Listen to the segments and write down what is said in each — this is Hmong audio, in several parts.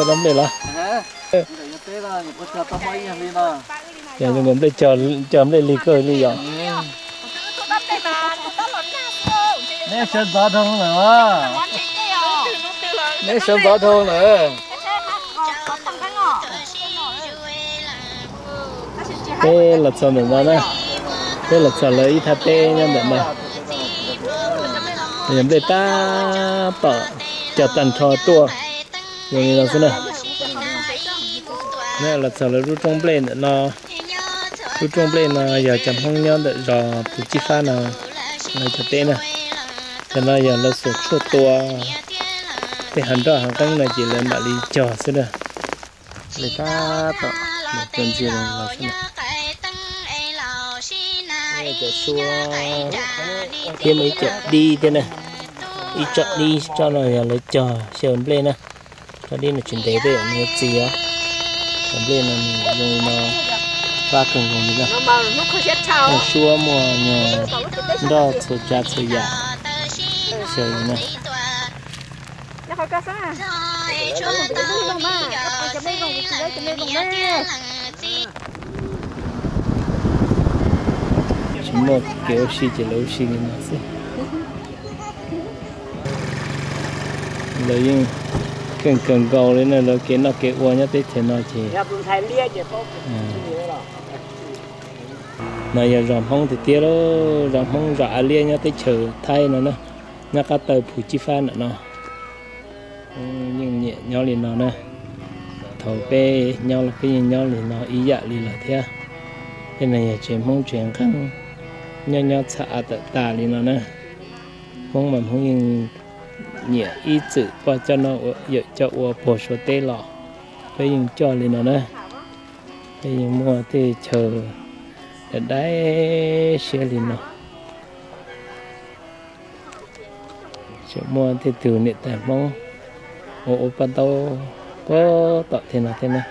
Cog nplej los? Cog nplej, cog nplej lig kawg li yom. Neb sawv ntxov dhau lawm. Neb sawv ntxov dhau lawm. Peb los txog ntawm no na, peb los txog lawv ib thaj teb nyob ntawm no. Yog nplej tab tom cog tag nrho tuaj, zoo li no xwb na. Los txog lawv lub roob nplej ntawm no. Lub roob nplej no yog cov Hmoob nyob ntawm zos Phuv Cib Fab no, lawv cov teb na. Cov no yog lawv xuas tshuaj tua tej hav nroj hav nqeeb no ces lawv mam li cog xwb na. Li tab tom cog ntxiag los xwb na. Cov suab thiab muaj ib co dib thiab na. Ib tsob dib, tsob no yog lawv cog xyaw nplej na. Tsob dib no tsis ntev tej zaum nws yuav txiv os. Cov nplej no nws zoo li no, pab kawg nkaus li na. Muaj suab muaj nyuag nroj txhua tsav txhua yam xyaw li na. Tsis muaj kev ua si ces lawv ua si li no xwb. Lawv yeej kawg kawg nkaus li na, lawv kev noj kev ua nyob teb chaws no ces. No yog zos Hmoob tiag tiag lauj, zos Hmoob zos A Liab nyob teb chaws Thaib no na, nyob qab taw Phuv Cib Fab ntawm no. Yeej nyiam nyob li no na. Thaum peb nyob los peb yeej nyob li no ib yam li lawm thiab. Tej no yog tsev Hmoob tsev nqeeb, nyob nyob txham av tawm tas li no na. Hmoob mas Hmoob yeej nyiam ib txwm poj coj noj yawm coj ua puag Suav teb los, peb yeej coj li no na. Peb yeej muaj tej chaw dai dai siab li no. Tseem muaj tej tug niam tais Hmoob ua ua paj ntaub puag tom tej no thiab na.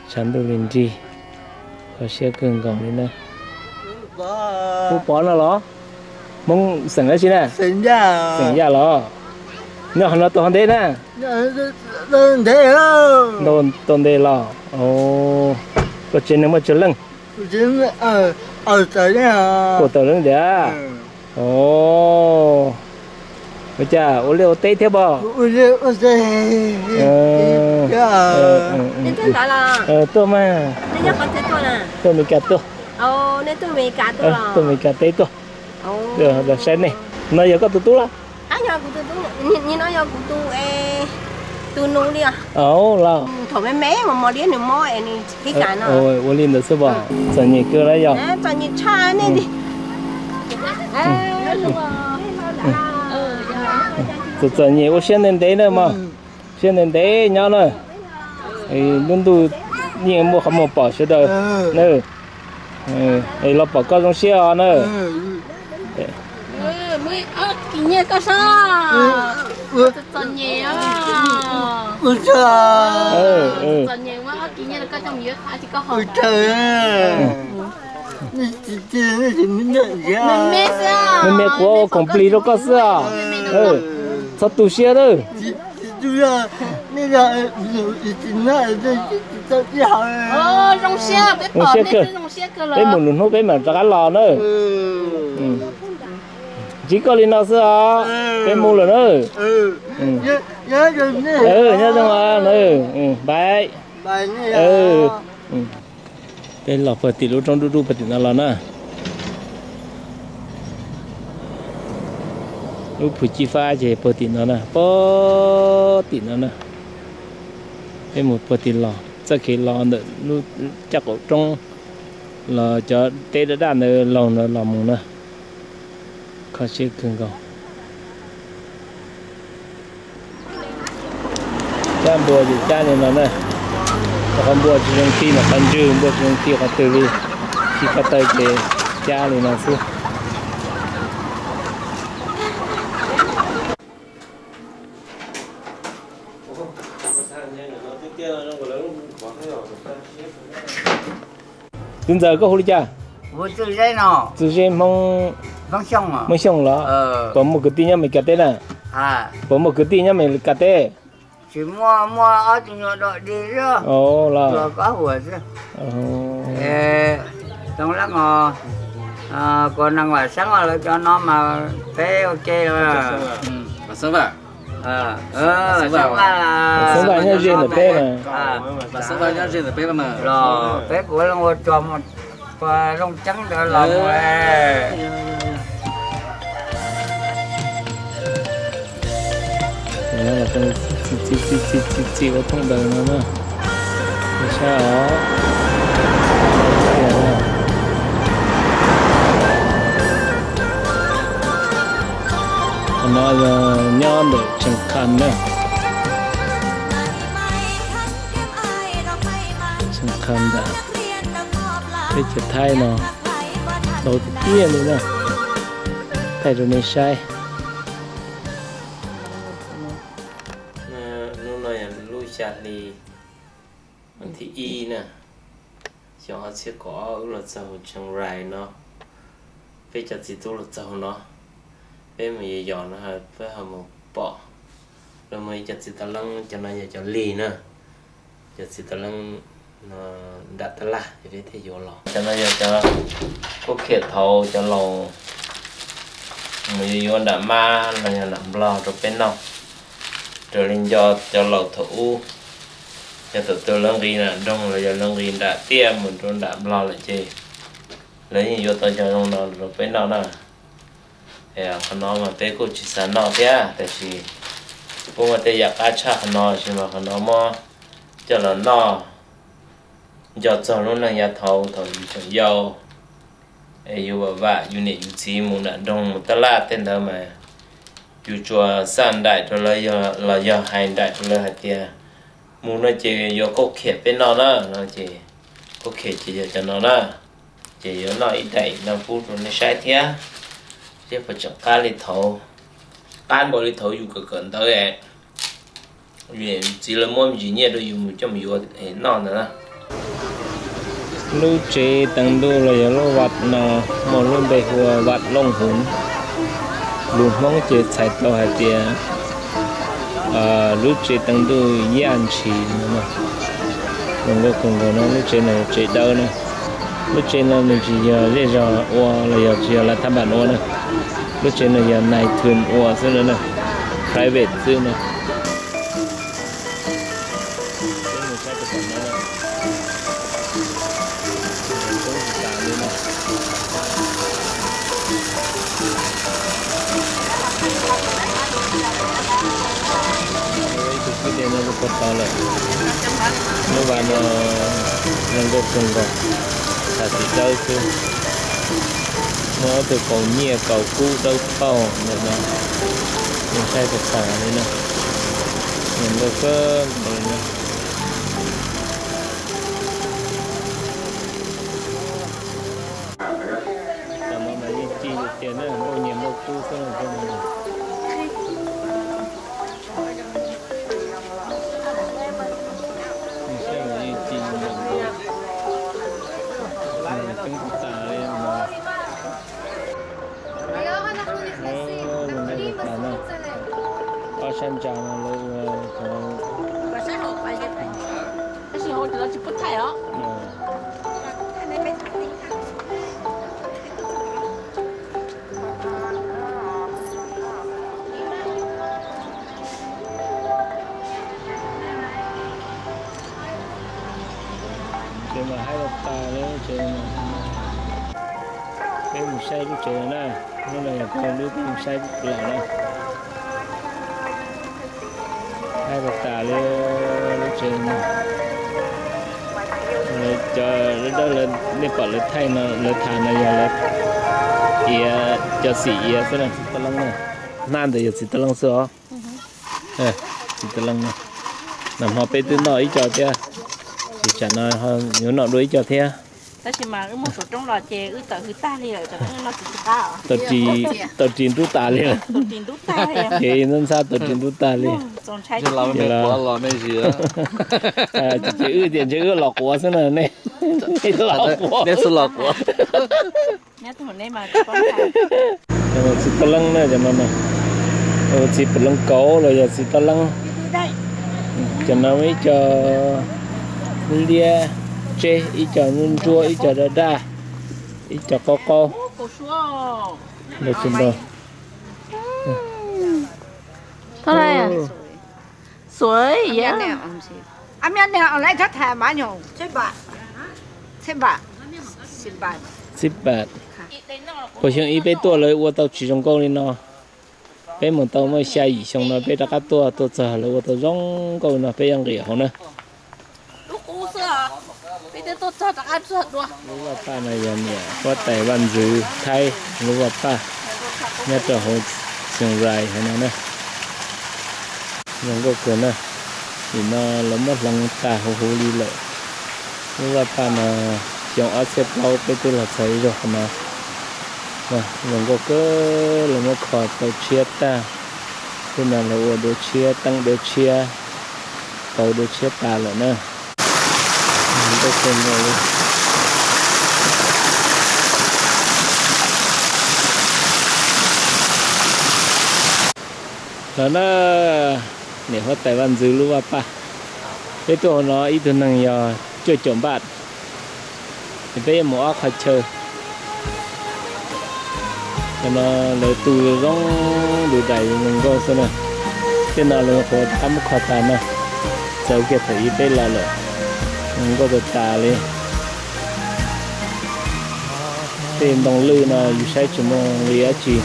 Tshav ntuj li nrig, kho siab kawg nkaus li na. Pub Pov no los? Hmoob xeem dab tsi na? Xeem Yaj los? Nyob qhov no tau hov ntev na? Tau ntev los? Koj tsev neeg muaj tsawg leej? Kaum tawm leej tiag. Ua cas ua liaj ua teb thiab pob? Tuaj mas, tuaj Meskas tuaj. Tuaj Meskas teb tuaj. Los saib nej. No yog koj tus tub los? Los. Ua li ntawd xwb pob, txom nyem kawg los yog? Txom txom nyem ua siab ntev ntev na mog, siab ntev ntev nyob na. Lub ntuj yeej muaj qhov muag pom sawv daws na. Los pom koj zoo siab os na. Me me kuv ua khoom plig rau koj xwb os. Txhob tu siab lawm. Zoo siab kawg. Peb mus lwm hnub peb mam rov qab los na. Ntsib koj li no xwb os, peb mus lawm na. Nyob zoo na. Bye. Peb los puag tim lub roob dub dub puag tim no los na. Lub Phuv Cib Fab ces puag tim no na, puag tim no na. Peb mus puag tim los, txoj kev los ntawm lub caj qaum roob los cov teb daj daj ntawd laug ntawd los mus na. Kho siab kawg nkaus. Cab npua ces cab li no na. Qhov npua tsis zoo khi mas qhov ntswg, npua tsis zoo khi qhov twg li. Khi ko taw ces cab li no xwb. Txiv ntxawm, koj hu li cas? Txwj Zeb Hmoob, Hmoob Xyooj los? Puas muaj kwv tij nyob Meskas teb na? Puas muaj kwv tij nyob Meskas teb? Tsis muaj, muaj ob tug nyuag dog dig xwb, los koj huam xwb. Too Lab os, kuv neeg Vam Xeeb os, lawv cov no mas peb ua ke. Xeeb Vaj nyob ze ntawm peb mas, los peb puav leej ua tso mus, puas zoo tseeb ntawd los mus. Txi txi ua thooj ntawd no na. Saib os. Qhov no yog nyob ntawm Tseem Kham na. Tseem Kham ntawm teb chaws Thaib no ntau tiag tiag li na. Thaij rau nej saib. Hnub no yog lub xya hli, vas thib ib na, xyoo ob txhiab kaum ob, wb los txog Chiang Rai no. Peb cov txiv tub los txog no, peb mus yos yos no peb ho mus pom, los mus ib cov txiv tau leeb, cov no yog cov lig na, cov txiv tau leeb nram tab laj es peb thiaj yuav los. Cov no yog cov khaub khiam thaud cov laus mus yuav yuav nram Mab los yog nram Nplog rau peb noj, raws li nco cov laus thaum ub. Yog thaum twg lawv nqis nram nroog los yog lawv nqis nram tiaj mus rau nram Nplog lawm ces lawv yeej yuav tau cov zoo no rau peb noj na. Qhov no mas peb kuj tsis xav noj thiab, tab sis kuj muaj tej yam qab tshaj qhov no, tab sis mas qhov no muab coj los noj nco txog lub neej yav thaud thaum yus tseem yau, es yus vam vam yus niam yus txiv mus nram nroog mus tab laj tej ntawd mas yus tsuas xaj nraim rau lawv los yog hais nraim rau lawv hais tias mus no ces yuav khaub khiam peb noj na no ces khaub khiam ces yog cov no na. Ces yuav noj ib daim no pub rau nej saib thiab, seb puas tseem qab li thaud, qab npaum li thaud yus kawm kawm ntawv, yus niam yus txiv lawv muab me ntsis nyiaj rau yus mus coj mus yuav noj ntawd na. Lub tsev teev ntuj los yog lub vaj no muaj lub npe hu ua Vaj Looj Huv. Lus Hmoob ces txhais tau hais tias lub tsev teev ntuj Yaj Ntshis no. Zoo nkauj kawg nkaus no, lub tsev no tsev dawb na. Lub tsev no nws tsis yog zej zog ua los yog tsis yog lawv thab npam ua na. Lub tsev no yog nais thwm ua xwb na, private xwb na. Ib tug kwj deg no kuj puag tod lawm. Lub vaj no zoo nkauj kawg nkaus, txhais txiv dawb xwb. Muaj ob tug kaus nyiaj kaus kub dawb paug ntawm no, nws saib puag tas li na, zoo nkauj kawg nkaus li na. Tam no mas yeej ci tiag tiag na, npauj nyiaj npauj kub xwb na. Yeej ci npaum nkaus, coob tas li no. Mus nrhiav tas na, ob sab ntsa no lawv ua cov Tsev mas haib tas tas li tsev. Peb mus saib lub tsev no na, lub no yog peb lub peb mus saib los na. Haib tas tas li lub tsev no. Cov dawb dawb nej pom lawv thaij no, lawv tham no yog lawv iav, cov xim iav xwb na, txiv toj leeb na. Hnab ntawd yog txiv toj leeb xwb os. Txiv toj leeb no, nag hmo peb twb noj ib co thiab, ces tsam no yuav noj dua ib co thiab. Tab sis mas wb mus saum roob los ces wb tawm hws tag li lawm, tau ris ntub tas li lawm. Ces ntxhab ntxhab tau ris ntub tas li. Ces wb tias ntshe wb los quav xwb na, nej los quav. Txiv toj leeb na, txiv pam leeb kauv los yog txiv toj leeb. Cov no muaj ib co liab tseb, ib co ntsuab ntsuab, ib co daj daj, ib co qaub qaub. Xib pam, puas xyoo ib peb tuaj lawv ua tau tsis zoo nkauj li no? Peb mus tau muaj xya yim xyoo no peb rov qab tuaj, tuaj txog lawv ua tau zoo nkauj li no peb yuav nqis hauv na. Lub vaj paj no yog niam huab tais Vaj Ntxwv Thaib lub vaj paj nyob rau hauv Xiang Rai hauv no na. Zoo nkauj kawg na. Nim no lawv muab hloov tag huv huv li lawm. Lub vaj paj no xyoo ob txhiab plaub peb twb los txog ib zaug qhov no. Zoo nkauj kawg, lawv muab kho tau tshiab tag. Tej no lawv ua dua tshiab, teeb dua tshiab, tau dua tshiab tas lawm na. Los na, niam huab tais Vaj Ntxwv lub vaj paj. Peb tuaj hauv no ib tug neeg yog cuaj caum npaj, es peb yuav mus ob qhov chaw. Cov no lawv tu zoo du dais zoo nkauj xwb na. Tej no lawv nyuam qhuav rov qab muab kho tas na, txawv kiag thaum ub peb los lawm, zoo nkauj tas tas li. Tej ntoo lwj no yus saib tsis muaj nqis dab tsi.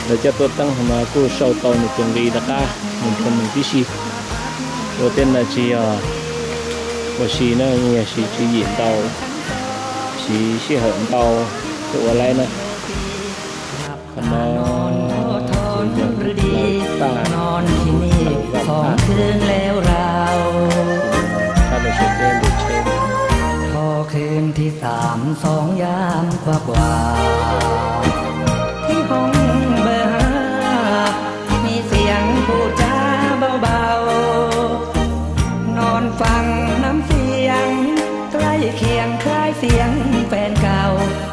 Lawv coj tuaj teeb hauv no kuj sau tau nws tus nqi rov qab mus rau nws tib si. Ua tej no tsis yog ua si na, yog siv tswv yim ntau, siv sij hawm ntau thiaj ua laib na. Qhov no ces yog lawv paj, lawv vaj paj. พอคืนที่สามสองยามกว่าๆ ที่ห้องเบอร์ห้า มีเสียงพูดจาเบาๆ นอนฟังน้ำเสียงใกล้เคียงคล้ายเสียงแฟนเก่า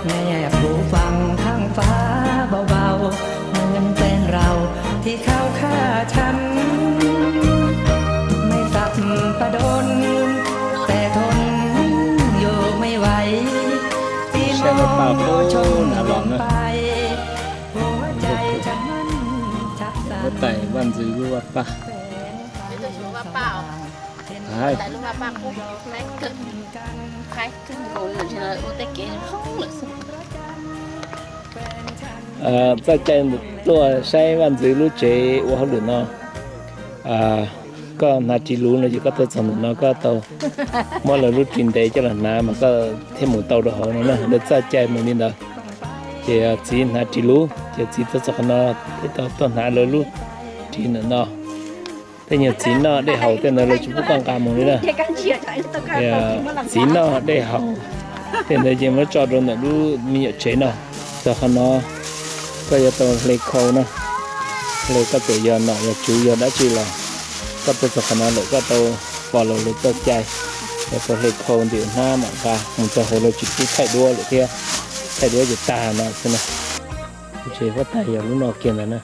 แนบหูฟังข้างฟ้าเบาๆ เหมือนแฟนเราที่เขาฆ่าฉัน ไม่สับประดน แต่ทนอยู่ไม่ไหว ที่มองดูชมลงไป หัวใจฉันนั้นชักสั่น Huab tais Vaj Ntxwv lub vaj paj. Txoj cai tuaj saib Vaj Ntxwv lub tsev ua hauj lwm no, koj hnav ris luv no ces koj tuaj txog ntawm no koj tau muab lawv lub ris ntev coj los hnav mas koj thiaj mus tau rau hauv no na. Lawv txoj cai mus li ntawd. Ces txiv hnav ris luv ces txiv tuaj txog qhov no thiaj tau tuaj hnav lawv lub ris ntawm no. Tej nyuag txiv noj dej haus tej ntawd lawv tsis pub koj nqa mus li na. Txiv noj dej haus tej ntawd ces muab tso rau ntawm lub me nyuam tsev no. Txog qhov no koj yuav tau hle khau na. Hle koj txawm yog nom yog tswv yog dab tsi los koj tuaj txog qhov no lawm koj tau pom los lawv txoj cai, yuav tau hle khau ntim hnab mam nqa mus, txog hauv lawv tsis pub thaij duab lawm thiab, thaij duab ces tag no xwb na. Lub tsev huab tais yog lub no kiag ntag na.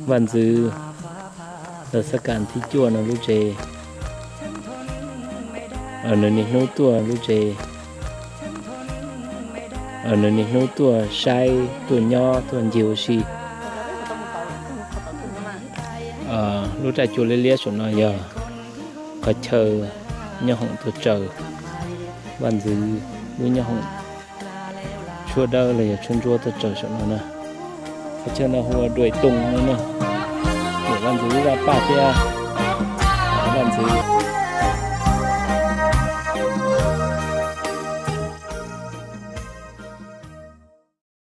Vaj Ntxwv Xab Kas thib cuaj no lub tsev. Nws niaj hnub tuaj lub tsev, nws niaj hnub tuaj saib, tuaj nyob, tuaj ncig ua si. Lub raj cua liab liab saum no yog qhov chaw nyoob hoom tuaj tsaws, Vaj Ntxwv lub nyoob hoom tshuaj dawb los yog tshuaj ntsuab tuaj tsaws saum no na. Qhov chaw no hu ua Duais Toos no na. Niam Vaj Ntxwv lub vaj paj thiab Vaj Ntxwv